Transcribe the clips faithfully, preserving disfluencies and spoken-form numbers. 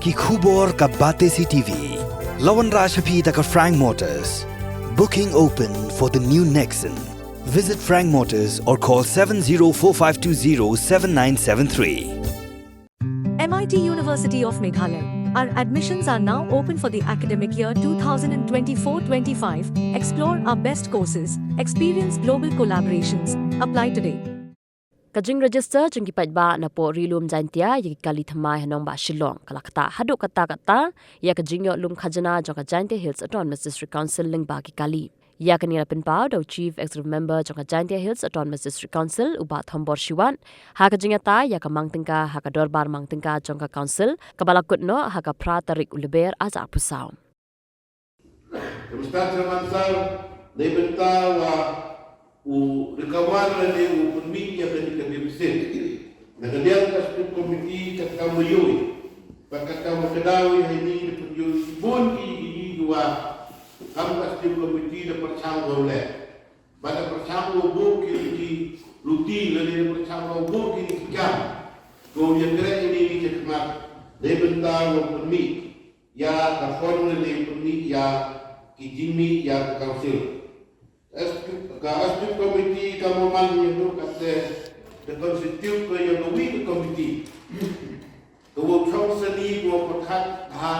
Ki khubor ka Batesi T V. La wanrah sha phi da ka Frank Motors. Booking open for the new Nexon. Visit Frank Motors or call seven zero four five two zero seven nine seven three. M I T University of Meghalaya. Our admissions are now open for the academic year two thousand twenty-four twenty-five. Explore our best courses, experience global collaborations. Apply today. Ka jingregister jong ki paidbah na pdeng Ri Lum Jaintia ïa ki kali thymmai ha nongbah Shillong ka la ktah haduh katta katta ïa ka jingïoh lum khajna jong ka Jaintia Hills Autonomous District Council lyngba ki kali. Ïa kane la pynpaw da u Chief Executive Member jong ka Jaintia Hills Autonomous District Council, u Bah Thombor Shiwat, ha ka jingïatai ïa ka mang tyngka ha ka dorbar mang tyngka jong ka Council kaba la kut noh ha ka phra tarik u Lber arhajar arphew saw. Ka Mister Chairman Sir, na bynta ba u recover lane u pynmih ïa kane ka deficit, na ka liang ka Executive Committee ka kam ïohi bad ka kam ka daw ïa ini da pynïohi bun ki, ki, ki, ki wa kam ka Executive Committee da pyrshang ba u leh. Bad da pyrshang ba u buh ki, ki, ki luti lane da pyrshang ba u buh ki, ki kam. Ko ïa kren ini ni ka khmat na bynta ba u pynmih ïa ka fund lane pynmih ïa ki jingmih ïa ka Council. Ka Executive Committee ka mo man ïa u katte, ka constitute ka ïa ka wi ka committee. Ka wa chong sani ka wa pyrkhat ha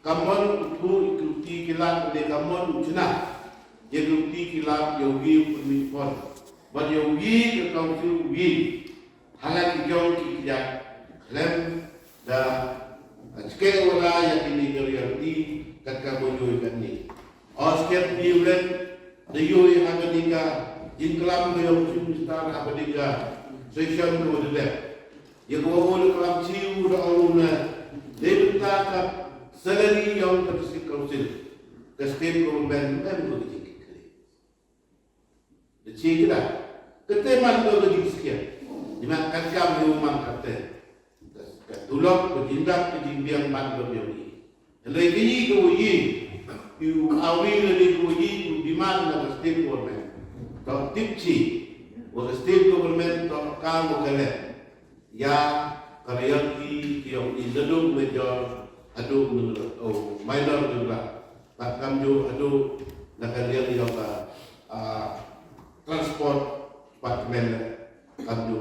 ka mon u tlu ïa ki luti ki lad lane ka mon u chna ïa ki luti ki lad ïa u wi u pynmih fund. Bad ïa u wi ka Council u wi. Hala ki jong ki kjat khlem da skeh wala ïa kine ki reality kat ka ba ïohi katne. Ong skhem phi u len da ïohi ha kane ka jingklam ka jong u Chief Minister ha kane ka session ka ba da dep. Ïa ka ba u da klam chi u da ong u na dei bynta ka salary jong ka District Council, ka State Government em ko ka jingkit khlieh. Da chi kata. Kata man ka jingskhem. Ni man ka kam ni man kata. Ka tulop, ka jingdap, ka jingbiang man ka biang ni. Hynrei ka yi ka wa yi. Ïa u awi lane ka wa yi u demand na ka state government. To tip chi. Wa ka state government to ka wa ka leh. Ïa ka reality ki ong i nadong major haduh minor, oh, minor minor. Bad kam ju haduh na ka liang ïa ka, ah, transport department kam ju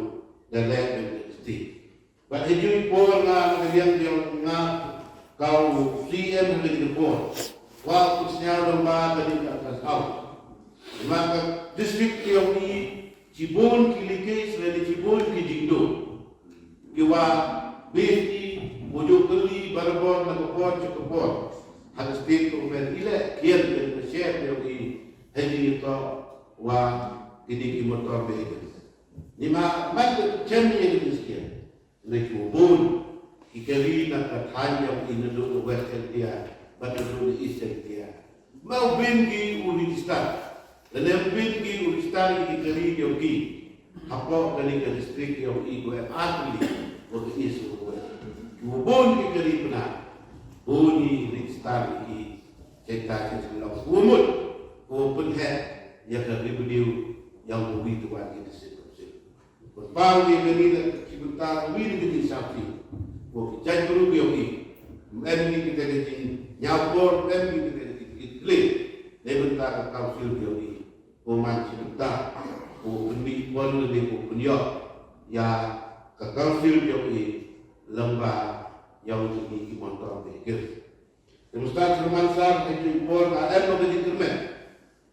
da leh bad state. Bad ha ïa ki por nga na ka liang ïa nga ka u C M ha ïa ki por. Wa ku sñiaw dang ba ka dei ka ka saw. Ma ka district ïa ki chibun ki leakage lane chibun ki jingdum. Ki wa beti mo ju kali barabor na ka por cha ka por. Ha ka state government i leh kian kian ka share ïa ki ha ïa ki to wa ki dei ki motor vehicles. Ni ma man ka chen ïa ki skian. Lei ki bun ki kari na ka thaiñ ïa ki naduh na West Jaintia bad naduh na East Jaintia. Ma u bin ki u register. Lane u bin ki u register ki kari ïa ki. Hapoh kane ka district ïa ki ko em artylli wa ka East wa ka West. Ki bun ki kari pynah. Bun ki register ki. Jaintia ki long. Ko mut ko pynheh ïa ka revenue ïa u wi tu wan ki district council. Pynpaw ïa kane ka, ki bynta wi na ka jingsngewsih. Ko ki jaitbynriew ïa ki. Em ki kita ka jingñiaw bor, em ki kita ka jingkitkhlieh. Dei bynta ka council ïa ki. Ko man ki bynta. Ko pynmih pon lane ko pynïoh ïa ka council ïa ki. Lyngba ïa ki, ki motor vehicles. Te Mister Chairman Sir, ha ki por ka em ka jingkyrmen.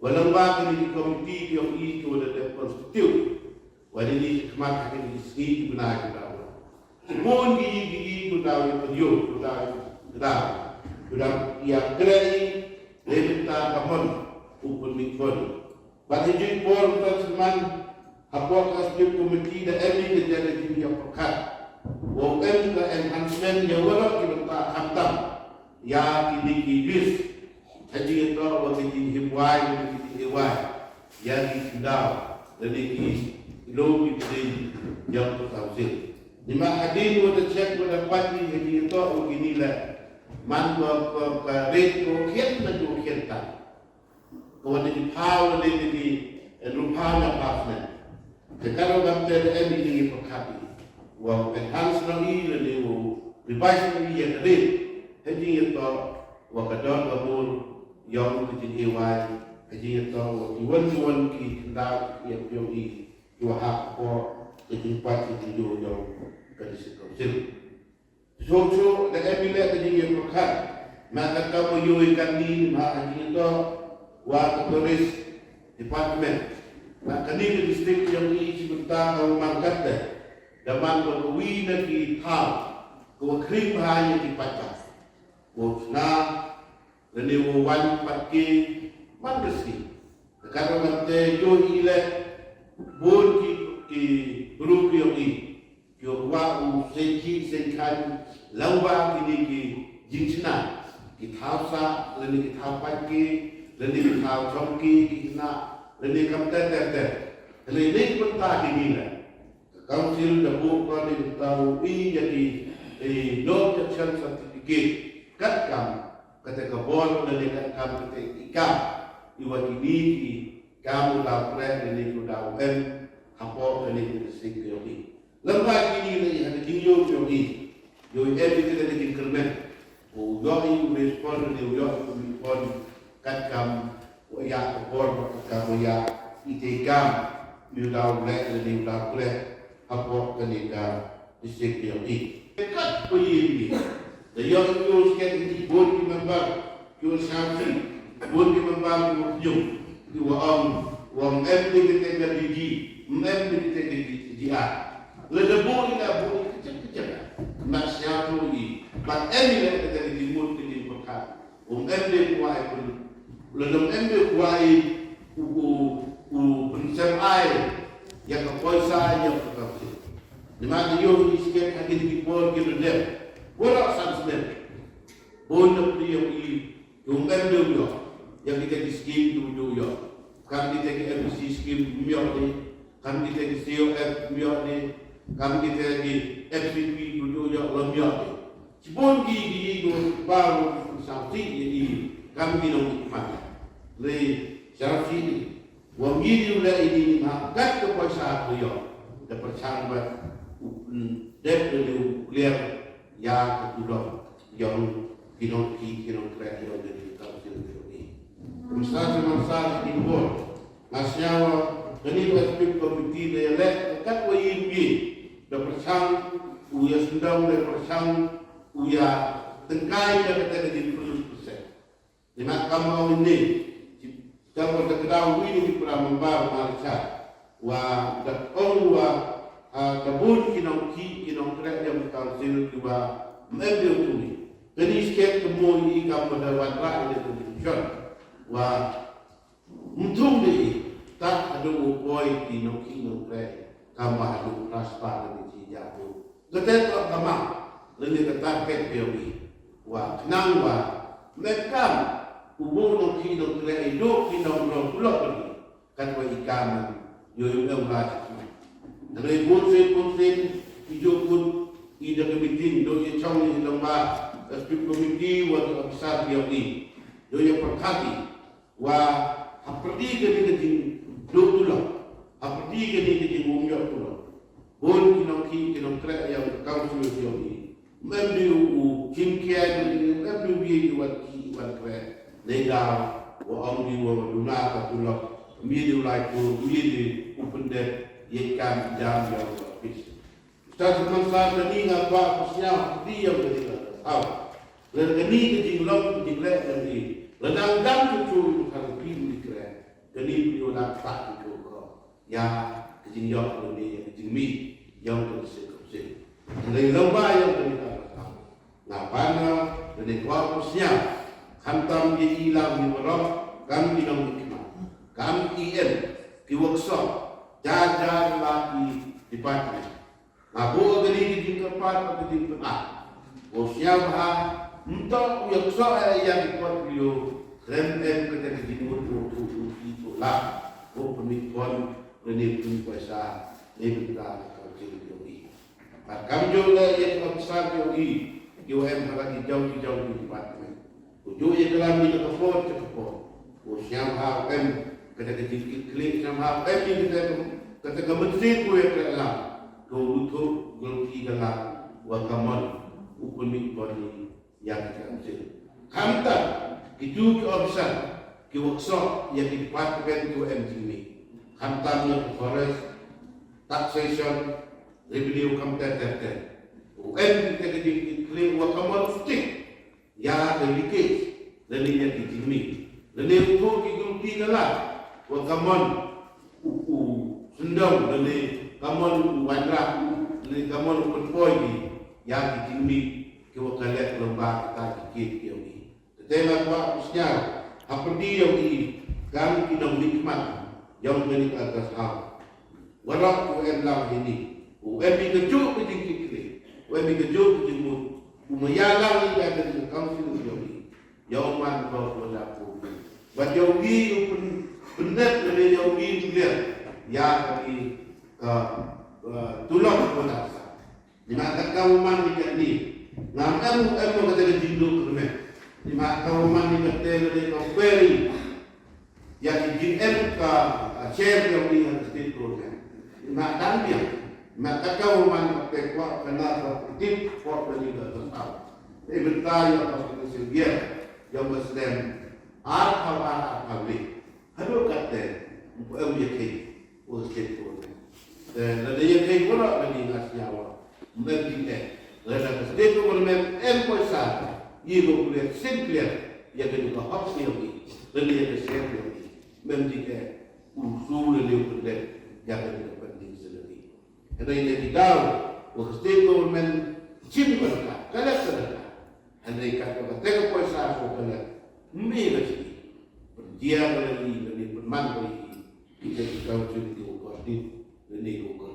Wa lyngba kine ki committee ki ong i ki wa da dep constitute. Wa dei ni ki khmat ha kine ki sngi ki bnai ki daw. Bun ki yi ki yi ki daw, ki daw, ki daw. Ki daw ïa kren i, dei bynta ka mon u pynmih fund. Bad ha ki por Mister Chairman, hapoh ka executive committee da em i ka jingïapyrkhat. Wa em ka enhancement ïa waroh ki bynta khamtam. Ïa kine ki list. Ha jingïatoh wa ki jinghim wai, ki jinghim wai. Ïa ki jindaw. Lane ki lum ki bdei ïa ka council. Ni ma hadien wa da check wa da pat ni ha jingïatoh wa kine leh. Man wa ka rate ko khian na ko khian tam. Ko wa da ki phaw lane da ki, eh, ruh phaw na phaw snem. Te ka ruh kam te da em i jingi pyrkhat i. Wa enhance na i lane wa Ri bai sngewbha ïa ka rit ha jingïatoh wa ka dor ka mur yong ka jinghiwai ha jingïatoh wa ki wan ki wan ki khyndaw ki ïa pyong i ki wa hap ko ka jingpait ka jingïoh yong ka district council. Shuh shuh da em i leh ka jingïapyrkhat ma ka kam wa ïoh i kan ni ma ha jingïatoh wa ka tourist department. Ma kani ka district yong i shi mynta ka wa man kat da da man ka wi na ki thaw ka wa khring bha ïa ki paidbah. Wow chna lane wow wan pat ki man ka sngi. Ka kat wa man te ïoh i leh bun ki ki bru ki yong i. Ki wa kwah u seng ki seng khan lang wa kini ki jingchna ki thaw sah lane ki thaw pat ki lane ki thaw chong ki ki chna lane kam ter ter ter. Lane ni pynta kini leh. Ka Council da buh ko ne ka tau i ïa ki i no objection certificate kat kam kata ka bor lane kat kam kata i kam i wa kini ki kam u dau kreh lane u dau em hapoh lane ka sik ka yong i. Lem ba kini lane ha ka jingïoh yong i. Ïoh i em i kata ka jingkyrmen. U ïoh i u respond lane u ïoh i u respond kat kam wa ïa ka bor wa kat kam wa ïa i te kam. Ïoh dau leh lane u dau kreh hapoh kane ka district yong i. Kat pa ïa i da ïoh i u sket i bun ki member ki u sangsi bun ki member ki u pynjung ki wa ong wa em ni kete ka digi em ni kete ka digi a. Lada buh i la buh i kecek kecek. Nak siapa i bad em i la kete ka jingmut ka jingpyrkhat. Um em de kwah i pun lada um em de kwah i u u u pynsem ai ïa ka poisa ïa ka kapsi. Ni ma ka ïoh i sket ha kini ki por ki lendem. Wala sam snem. Bun da pli ïa i um em de ïoh ïa kita ki skim ki u ïoh. Kam kita ki M C skim ïoh de. Kam kita ki C O F ïoh de. Kam kita ki F C P ki u ïoh lam ïoh de. Chibun ki ki ki ko ba ru ki pun sangsi ki ki kam ki nong ki man. Le sangsi ki wa mi ni le i ni ma kat ka poisa ko yo da pyrchang ba u dep le u clear ya ka tu dong yong ki nong ki ki nong kre yong de ka sangsi ki. Kum sa si man sa ki bor. Nga sngew kani ka executive committee da ïaleh kat wa ïing ïing da pyrshang u ïa sendong da pyrshang u ïa tyngkai da kata ka jingpyrshang. Ni nga kam ong ni kam wa da kdaw wi ni para member ma cha wa da ong wa da bun ki nongki ki nongtrei ïa ka council ki wa mem de u tuni. Kani sket ka mo i kam wa da wan ra ïa ka jingpyrshang wa Mynta de i tak haduh u poi ki nongki nongtrei kam ba haduh transfer lane ki jadu. Kata ka kamang lane ka target phi ïohi wa khnang wa met kam u bun nongki nongtrei i duh ki nongrong pulok lane katwa i kam ïohi u nong la. Hynrei bun sien bun sien i ju kut i da ka meeting duh i chong i long ba executive committee wa ki officer phi ïohi duh i pyrkhat i Wa hapyrdi kane ka jingduh duh long, hapyrdi kane ka jingum ïoh duh long. Bun ki nongki ki nongtrei ïa ka council ïohi. Mem dei u kim kiai, mem dei u bia ki wan ki wan trei. Nei daw wa ong dei wa duna ka duh long. Mem dei u lai kur, mem dei u pyndep ïa ka jam ïa ka office. Sa shu man sa kane nga kwah pyrshang pyrdi ïa kane ka thaw. Lada kane ka jinglong ka jingleh jong i la dang dang ka jong ka rupi u dei kren. Kane u dei u dang pat ka jong ka. Ïa ka jingïoh kane ïa ka jingmih ïa ka sien ka sien. Hynrei long ba ïa kane ka thaw. Nga pan nga kane kwah pyrshang. Khamtam ïa i lang ïa baroh kam i nongmihkhmat. Kam i em ki workshop. Jar jar la ki department. Nga buh kane ka jingkyrpad bad ka jingpynah. Ko sngewbha mynta u ïaksoh ïa ki kot briew khlem em kata ka jingmut u tu u ti tu la. Ko pynmih khon lane pynmih pisa ne mynta ka jingmut u ti. Bad kam jong le ïa ki officer jong i ki wa em ha la ki jong ki jong ki department. Ko ju ïa ka lam ïa ka por ïa ka por. Ko sngewbha em kata ka jingkitkhlieh sngewbha em ïa kata ka kata ka mynsiem ko ïa ka lam. Ko u thuh gulti ka lam wa ka mon. u pynmih bor ïa ka council. Khamtam kitu ki officer ki wa ksoh ïa ki department ki wa em jingmih, khamtam ïa ka forest, taxation, revenue, kam ter ter ter. U em kita ka jingkitkhlieh wa ka mon stick ïa ka leakage lane ïa ki jingmih, lane u thoh ki group ki kala wa ka mon u, u sendong, lane ka mon u wanrah, lane ka mon u pynpoi ki ïa ki jingmih ki wa ka leh lem bad kita ki kit ki yong i. Te nga kwah u sñiaw ha pyrdi yong i kam ki nongmihkhmat yong kani ka Guest House. Waroh u em lang hini, u em i ka juk ka jingkitkhlieh, u em i ka juk ka jingmut, u maya lang i ka ka jing council yong i. Yong man ko ko da ko. Ba yong i u pyn pyndet le yong i clear ïa ka i ka tulok ko da sa. Ni ma ka ka man ni ka ni. Ngam em em ka ka jingduk ne. Ni ma ka man ni ka te le ka query. Ïa ki jingem ka, ah, share ïa u ïa ka state government. Ma dang biang, ma ka ka man ka pe kwa ka na ka tip kwa ka ni ka ka tau. E benta ïa ka ka state ïa, ïa ka state. Ar ka ar ar ka ni. Hadu ka te, em ïa ki, u state government. Eh, la da ïa ki wala ka ni nga sia wa. Mem jingeh. Lada ka state government em poisa, ïa ko clear, sim clear, ïa ka ka hok ïa ki, lada ïa ka share ïa ki. Mem jingeh, u su lada ïa ka clear, ïa ka ka pending salary. Hynrei ïa ki daw, wa ka state government, sim ka ka, ka la ka ka. Hynrei ka ka ka ka poisa ko ka la, mi la shi. Pendia ka la ni, la ni penman ka la ni. Kita ki kau cun ki ko ka state, la ni ko ka